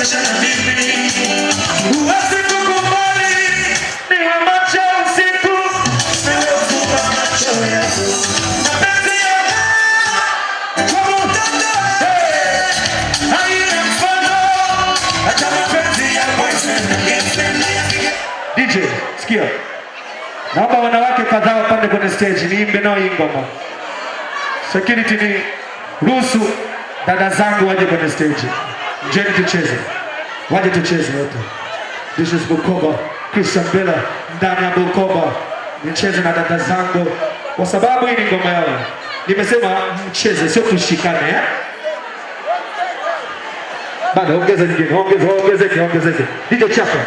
Kesha na mimi. Huwezi kukubali niwe macho usiku, niwe macho yangu. Mapenzi yako kwa mtoto, hey, haina mfano, hata mapenzi ya boyfriend na girlfriend. DJ, sikia. Naomba wanawake kadhaa wapande kwenye stage niimbe nao hii ngoma. Security ni ruhusu dada zangu waje kwenye stage. Njeni tucheze. Waje tucheze wote. This is Bukoba, Christian Bella ndani ya Bukoba. Nicheze na dada zangu kwa sababu hii ni ngoma yao. Nimesema mcheze, sio tushikane eh? Bado ongeza nyingine, ongeza, ongezeke, ongezeke. DJ Chapa.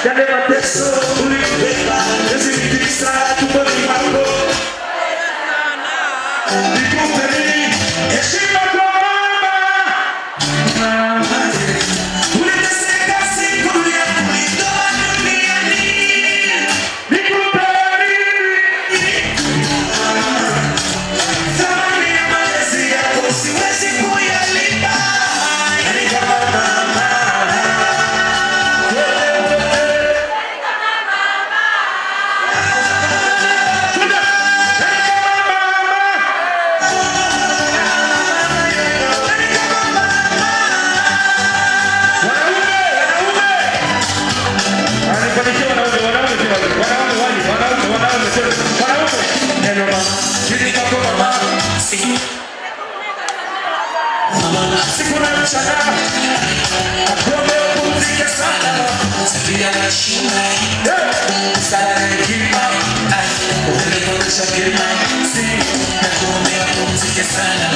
Yale mateso ulibeba, miezi 9 tumboni mwako. Nikupe nini? Heshima kwa mama. Mama, uliteseka siku ya kunitoa duniani. Nikupe nini? Thamani ya malezi yako siwezi kuyalipa. Yani kama mama. Wanaume, wanaume. Anifanikiwa wanaume, wanaume si wanaume. Wanaume waje, wanaume, wanaume, wanaume. Neno mama, Chini kwako mama. Siku na mchana nakuomba upumzike sana. Hey!